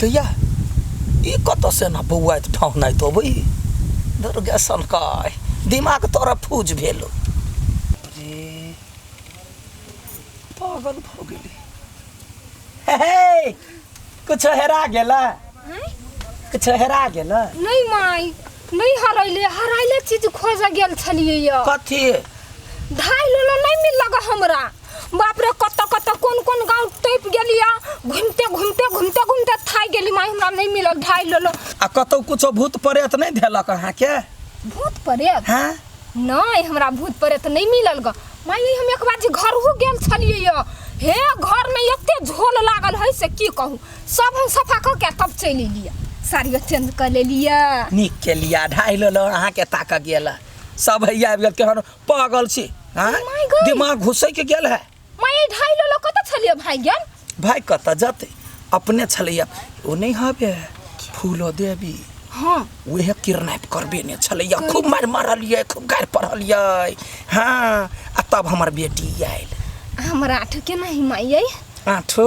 दैया ई कतऽ से ना बौआइत ठहुनाइत अबै दुर्गे सनकाय दिमाग तोरा फूज भेलो रे पागल भऽ गेली हे हे कुछ हेरा गेला कुछ हेरा गेला नहीं माई नहीं हरैले हराइले चीज खोज गेल छलियै य कथी ढाई लोलो नहीं मिल लगा हमरा बाप रे कत कत कोन कोन गांव टपि गेलियै घूमते घूमते घूमते घूमते थाकि गेली माई हमरा नहीं मिलल ढाई लोलो आ कतौ कुछो भूत प्रेत नहीं धेलक अहाँके भूत प्रेत हाँ नहीं हमरा भूत प्रेत नहीं मिलल ग माई हम एक बार जे घरहु गेल छलियै य हे घर में एते झोल लागल है से की कहूँ सब हम सफा कऽ के तब चलि एलियै साड़ियो चेंज कऽ लेलियै नीक के लिया ढाई लोलो अहाँके ताकऽ गेल सब हैया आबि गेल केहन पागल छी हाँ my God. दिमाग घुसै के गेल है माई ढाई लोलो कतऽ छलियै भाई गेल भाई कतऽ जतै अपने छलैया ओ नहि हबे फूलो देवी हाँ उहे किडनैप करबे ने छलैया खूब मारि मारलियै खूब गारि पढ़लियै हाँ आ तब हमर बेटी आयल हमरा आठ के नहीं माई यै आठू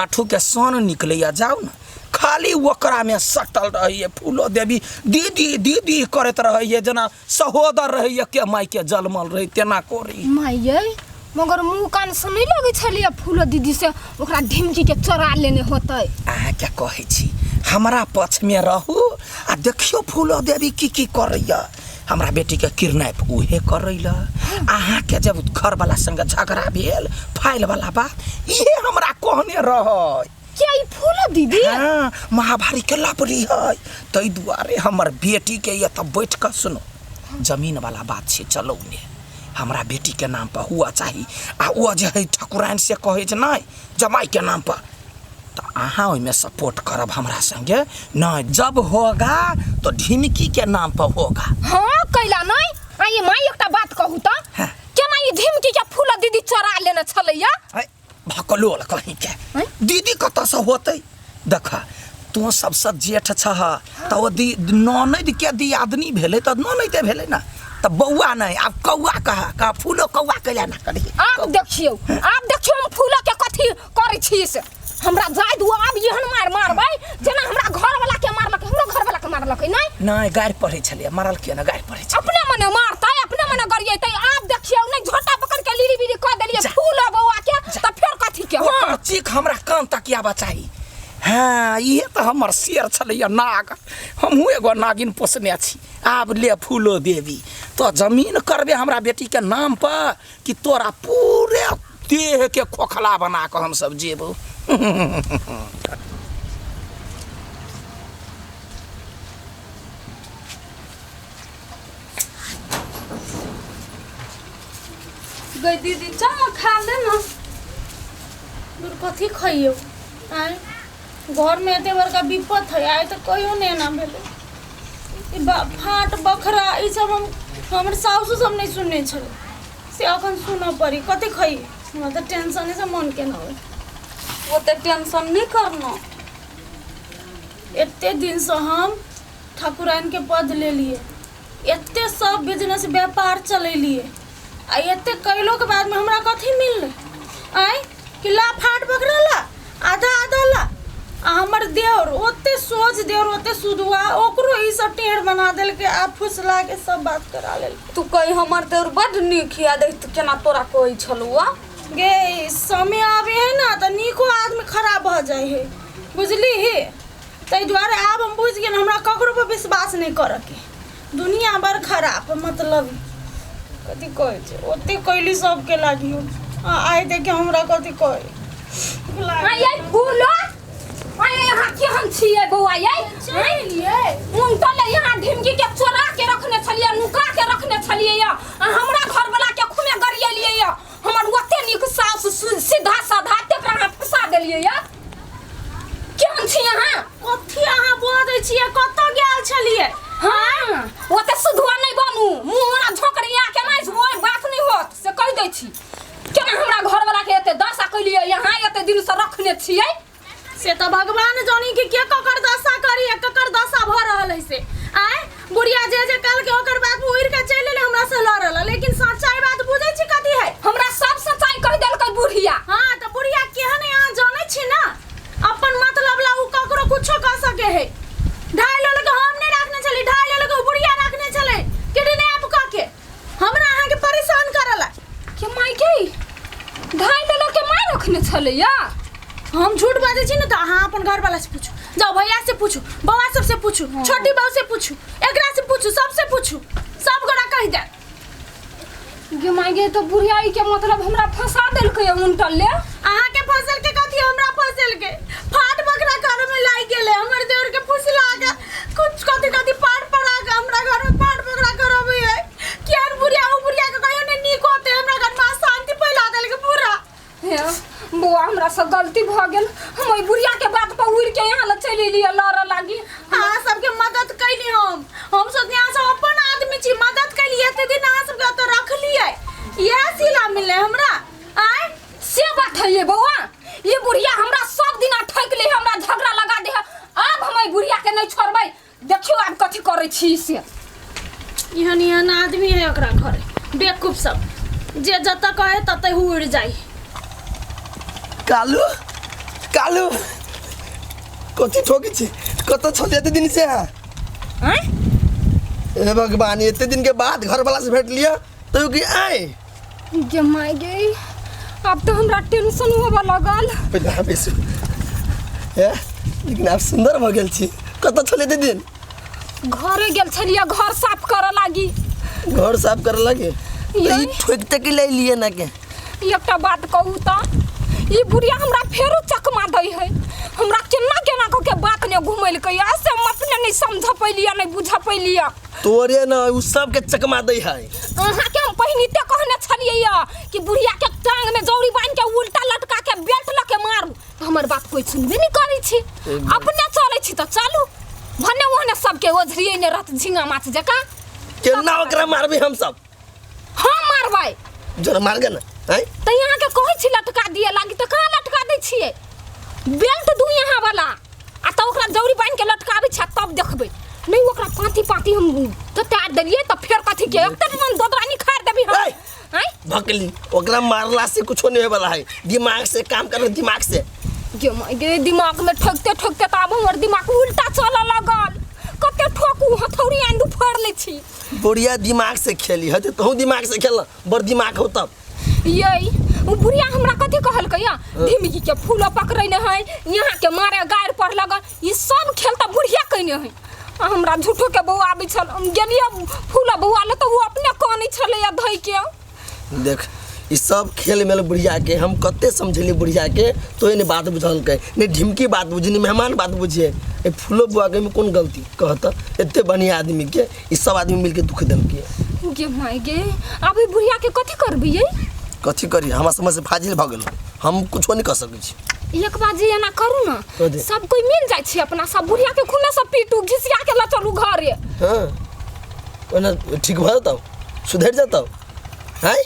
आठू के सन निकलैया जाउ ने खाली ओकरा में सटल रहैए फूलो देवी दीदी दीदी करैत रहैए जेना सहोदर रहैए के माय के जलमल रहै तेना करै माई यै मगर मुँह कान से नहीं लगै छलियै फूलो दीदी से ओकरा ढिमकी के चोरा लेने होतै अहाँके कहै छी हमरा पक्षमे रहू आ देखियौ फूलो देवी की की करैया हमरा बेटीके किडनैप उहे करैला अहाँके जब घरवला संगे झगड़ा भेल फाइलवला बात इहे हमरा कहने रहै क्या ई फूलो दीदी हाँ महाभारी के लपड़ी है ताहि दुआरे हमर बेटीके ये तऽ बैठ कऽ सुनो जमीन वाला बात छै चलो ने हमरा बेटीके नाम पर हुआ चाही आ ओ जे है ठकुराइन से कहै जे नहि जमाइके नाम पर तऽ अहाँ ओहिमे सपोर्ट करब हमरा संगे नहि जब होगा तो ढिमकी के नाम पर होगा हाँ कैला नहीं आ ये माई एकटा बात कहू तऽ हाँ। केना ई ढिमकी के फूल दीदी चोरा लेने छलैया है, भकलोल कहीं के हैं? दीदी कतऽसँ होतै देख तू सबसँ जेठ छह तऽ ओ दी ननैद के दियादनी भेलै तऽ ननैदे भेलै ने तऽ बौआ नहि आब कौआ कह कह फूलो कौआ कैला ना करी आब देखियौ आब देखियौ हम फूल के कथी करै छी से हमरा जाय दू आब एहन मार मारबै जेना हमरा घरवला के मारलक हमरो घरवला के मारलक नहि नहि गारि पढ़ै छलियै मारल किया ने गारि पढ़ै छलियै अपने मने मारतै अपने मने गरियेतै आब देखियौ नहि झोटा पकड़ के लीरी बीरी कऽ देलियै फूल बौआ के तऽ फेर कथी के ओकर हाँ चीख हमरा कान तक आबऽ चाही हँ इहे तऽ हमर शेर छलैया नाग हमहूँ एगो नागिन पोसने छी आब ले फूलो देवी तो जमीन करबे हमरा बेटीके नाम पर कि तोरा पूरे देह के खोखला बना कऽ हमसब जेबौ गई दीदी चल ना खा ले ना दूर कथी खइयौ आँय घरमे एते बड़का विपत है आइ तऽ कहियो नहि एना भेलै ई फाट बखरा ई सब हम हमर सासु सब नहि सुनने छलै से अखन सुनऽ पड़ी कथी खइयै हमरा तऽ टेंशनेसँ मन केना होइ ओते टेंशन नहीं करना एते दिनसँ हम ठाकुराइनके पद लेलियै एते सब बिजनेस व्यापार चलेलियै आ एते कैलोके बादमे हमरा कथी मिललै आँय कि ला फाट पकड़ला आधा आधा ला आ हमर देवर ओते सोझ देवर ओते सुधुआ ओकरो ई सब टेढ़ बना देलकै आ फुसला के सब बात करा लेलकै तू कही हमर देवर बड नीक हिया देख तू केना तोरा कहै छलुआ गे समय आबे है ना तऽ नीको आदमी खराब भऽ जाइ है बुझली ताहि दुआरे आब हम बुझि गेल हमरा ककरो पर विश्वास नहि करऽके दुनिया बड़ खराब है, मतलब कथी कहै छै ओते कैली सबके लागियो आ आइ देखे हमरा कथी कहै आइ फूलो आइ यहाँ केहन छियै बौआ यै उन तले यहाँ ढिमकी के चोरा के रखने छलियै नुका के रखने छलियै आ हमरा घरवला के खुमे गरियलियै य हमर ओते नीक सास सीधा साधा तेकरा अहाँ फंसा देलियै य केहन छी अहाँ कथी अहाँ बजै छियै कतऽ गेल छलियै हाँ ओते सुधुआ नहि बनू मुँह हमरा झोकरिया के नहि ओहि बात नहि होत से कहि दै छी केना हमरा घरवला के एते दशा कैलियै यहाँ एते दिन से रखने छियै से तऽ भगवान जानी कि के ककर दशा करी आ ककर दशा भऽ रहल है से आँय बुढ़िया जे जे कहलकै ओकर बात उड़ि के चलि एलै हमरा से लड़ल लेकिन सच्चाई बात बुझै छी कथी है हमरा सब सच्चाई कहि देलकै बुढ़िया हाँ तऽ बुढ़िया केहन है अहाँ जानै छी ना अपन मतलब ला उ ककरो कुछ छलैया। हम झूठ बाजै छी ने तऽ अहाँ अपन घरवाला से पूछू, जाउ भैया से पूछू, बौआ सब से पूछू, छोटी बहू से पूछू, एकरा से पूछू, सबसे पूछू, सब गोरा कहि देत। गे माय गे, तो बुढ़िया ई के मतलब हमरा फंसा देलकै उनटल ले। अहाँ के फसल के कथी, हमरा फसल के फाट बकरा घर में लागि गेलै, हमर देवर के फुसला के कुछ कथी कथी पाट पड़ा के हमरा घर में फाट बकरा करबै है। केहन बुढ़िया, ओ बुढ़िया के कहियो ने नीक होते, हमरा घर में अशांति फैला देलकै पूरा। हे बौआ, हमरा से गलती भऽ गेल, हम ओहि बुढ़िया के बात पर उड़ि के यहाँ लग चलि एलियै लड़ऽ लागी। अहाँ सबके मदद कैली हम सोचनी अहाँ सब अपन आदमी छी, मदद कैली, एते दिन अहाँ सबके ओतऽ रखलियै, इएह सिला मिललै हमरा। आँय से बात है ये बौआ, ये बुढ़िया हमरा सब दिना ठकि ले, हमरा झगड़ा लगा दे है। आब हम एहि बुढ़िया के नहीं छोड़बै, देखियौ आब कथी करै छी से। एहन एहन आदमी है ओकरा घरे, बेवकूफ सब, जे जतऽ कहे ततऽ उड़ि जाइ। कालू कालू कथी ठोकै छी, कतऽ छल एते दिन से अहाँ? आँय हे भगवान, एते दिन के बाद घर वाला से भेट लिअ तैयो कि आय गे माय गे, आब तऽ हमरा टेंशन होबऽ लगल। पहिले अहाँ बैसू। हे, लेकिन आब सुन्दर भऽ गेल छी। कतऽ छल एते दिन? घरे गेल छलियै घर साफ करऽ लागी। घर साफ करऽ लागी? तऽ ई ठोकि तक ले लिए ना के? एकटा बात कहू तऽ, ई बुढ़िया हमरा फेरो चकमा दै है, हमरा केना केना कऽ के बात ने घुमेलकै या से हम अपने नहीं समझ पैलियै, नहीं बुझ पैलियै। तोरे न उ सबके चकमा दै है। अहाँके हम पहिनिते कहने छलियै या कि बुढ़िया के टांग में जौड़ी बान्हि के उल्टा लटका के बेल्ट लऽ के मारू, तऽ हमर बात कोइ सुनबे नहि करै छी, अपने चलै छी तऽ चलू, भने ओहने सबके ओझरिए ने रहत झिंगा माछ जकाँ। केना ओकरा मारबै हम सब? हम मारबै। जरा मार गे ना। आँय? तऽ अहाँके कहै छी लटका दिए लागी तऽ कहाँ लटका दै छियै? बेल्ट दू यहाँ वाला आ तऽ ओकरा जौड़ी बान्हि के लटकाबै छै तब देखबै। नहीं ओकरा पाँति पाँति हम ततार देलियै तऽ फेर कथी के एकटा मन दोदरा निखार देबी हम। ऐ! आँय? भकली, ओकरा मारला से कुछो नहीं होए वाला है, दिमाग से काम कर, दिमाग से। गे माय गे, दिमाग में ठोकते ठोकते तऽ आब हमर दिमाग उल्टा चलऽ लगल। कते ठोकू, हथौड़ी आनि दू फोड़ि लै छी। बुढ़िया दिमाग से खेली है, तहु दिमाग से खेल, बड़ दिमाग हो तब। ये उ बुढ़िया हमरा कथी कहलकै या, ढिमकी के फूल पकड़ैने है, यहाँ के मारे गारि पर लगल, ई सब खेल तऽ बुढ़िया कयने है। आ हमरा झूठो के बौआ आबै छल, हम गेलियै फूल बौआ ले तऽ ओ अपने कानै छलैया धइ के। देख, ई सब खेल मेल बुढ़िया के हम कते समझेली बुढ़िया के, तो ने बात बुझलकै ने, ढिमकी बात बुझी ने मेहमान बात बुझिए। ए फूलो बुआ के में कोन गलती कहत, एते बढ़िया आदमी के ई सब आदमी मिलके दुख देलकै। गे माय गे, आब ई बुढ़िया के कथी करबै ये? कथी करी, हमरा समझ से फाजिल भऽ गेल, हम कुछो नहीं कर सकै छी। एक बार जे एना करू ना, कथी? सब कोई मिल जाइ छै अपना सब बुढ़िया के खूने सब पीटू घिसिया के ल चलू घरे। हाँ ओना ठीक भऽ जेतौ, सुधरि जेतौ। हैं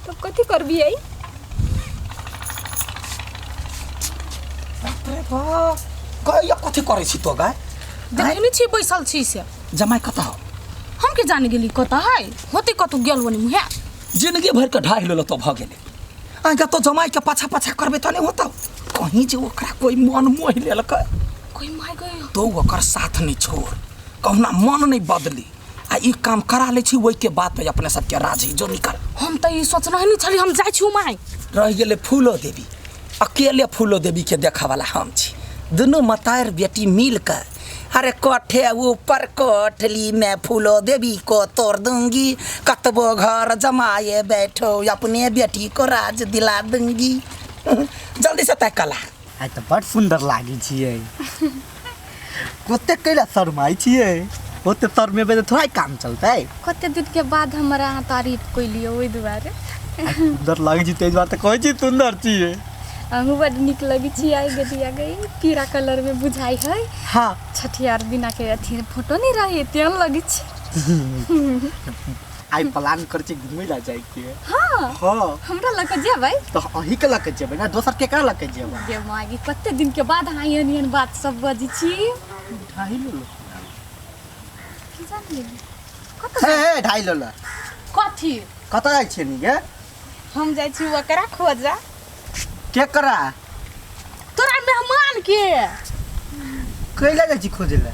तब कथी करबियै? बाप रे बाप, गैया कथी करै छी तो गाय? देखै नहि छी बैसल छी से। जमाइ कतऽ हौ? हम के जाने गेली कतऽ है, होते कतौ गेल ओनी मुहे। जिंदगी भरि के ढाहि लेलो तो भऽ गेलै। अहाँके तो जमाइ के पाछा पाछा करबै तऽ नहि होतौ, कहीं जे ओकरा कोइ मन मोहि लेलकै। कोई माय गई तो ओकर साथ नहि छोड़, कहुना मन नहि बदली आ ई काम करा लै छी, ओहिके बाद तो अपने सबके राजी जो निकल। हम तऽ ई सोचने नहि छली, हम जाइ छी माय। रहि गेलै फूलो देवी, अकेले फूलो देवी के देखऽ वाला हम छी। दुनू मतार बेटी मिल कर अरे कोठे ऊपर कोठली में फूलो देवी को तोड़ दूंगी, कतबो घर जमाए बैठो अपने बेटी को राज दिला दूंगी। जल्दी से तय कला। आइ तऽ बड़ सुन्दर लागै छियै। कते कैला शरमाइ छियै? ओते शरमेबै तऽ थोड़ा काम चलतै। कते दिन के बाद हमरा अहाँ तारीफ कैलियै ओहि दुआरे। आइ सुन्दर लागै छी ताहि दुआरे तऽ कहै छी सुन्दर छियै। अहूँ बड नीक लगै छी आइ गदिया गई, पीरा कलर में बुझाइ है। हाँ। छठियार बिना के अथी फोटो नहीं रहे तेहन लगै छी। आइ प्लान करै छी घुमै ला जाइ के। हाँ। हाँ। हमरा लऽ के जेबै? तऽ अहीं के लऽ के जेबै ना, दोसर के कहाँ लऽ के जेबै? गे मागी, कते दिन के बाद अहाँ एहन एहन बात सब बजै छी। ढाई लेलो। की जान गेली? कतऽ हे, हे, ढाई लेलो। कथी? कतऽ जाइ छियै नी गे? हम जाइ छी ओकरा खोजा। केकरा? तोरा मेहमान के। कैला जाइ छी खोजै लए?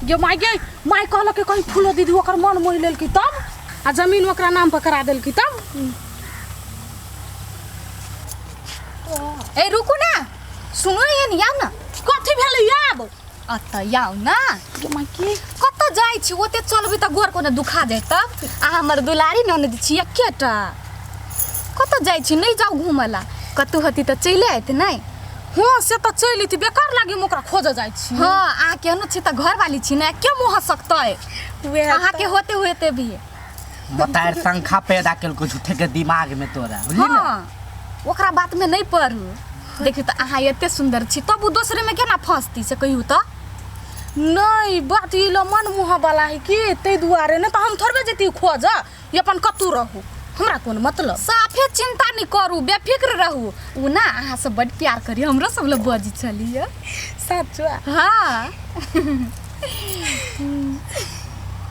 गे माय गे, माय कहलक कहीं फूलो दीदी ओकर मन मोहि लेलकै तब, आ जमीन ओकरा नाम पर करा देलकै तब। ए रुकू ना सुनू ने आउ ना कथी भेलै आब अतऽ आउ ना कतऽ जाइ छी ओते चलबै तऽ गोर कोनो दुखा जाय तब आ हमर दुलारी ननद छी एकेटा कतऽ जाइ छी नहि जाउ घूमऽ ला कतहु होती तऽ चलि आयत नहि हँ से तऽ चलि अयती बेकार लागी हम ओकरा खोजऽ जाइ छी हँ अहाँ केहनो छी तऽ घरवाली छी ने के मुँह सकतै वएह अहाँके होते हुए भी बताएर शंखा पैदा केलको झूठे के दिमाग में तोरा बुझली ने हँ ओकरा बातमे नहि पढ़ू देखियौ तऽ अहाँ एते सुन्दर छी तब ओ दोसरेमे केना फँसती से कहियौ तऽ नहि बात ई ल मन मुँह वाला है कि ताहि दुआरे नहि तऽ हम थोड़बे जैती खोजऽ ई अपन कतहु रहू हमरा कोन मतलब साफे चिंता नहि करू बेफिक्र रहू ओ ना अहाँ से बड प्यार करी हमरो सब लग बजै छलियै सचुआ हाँ।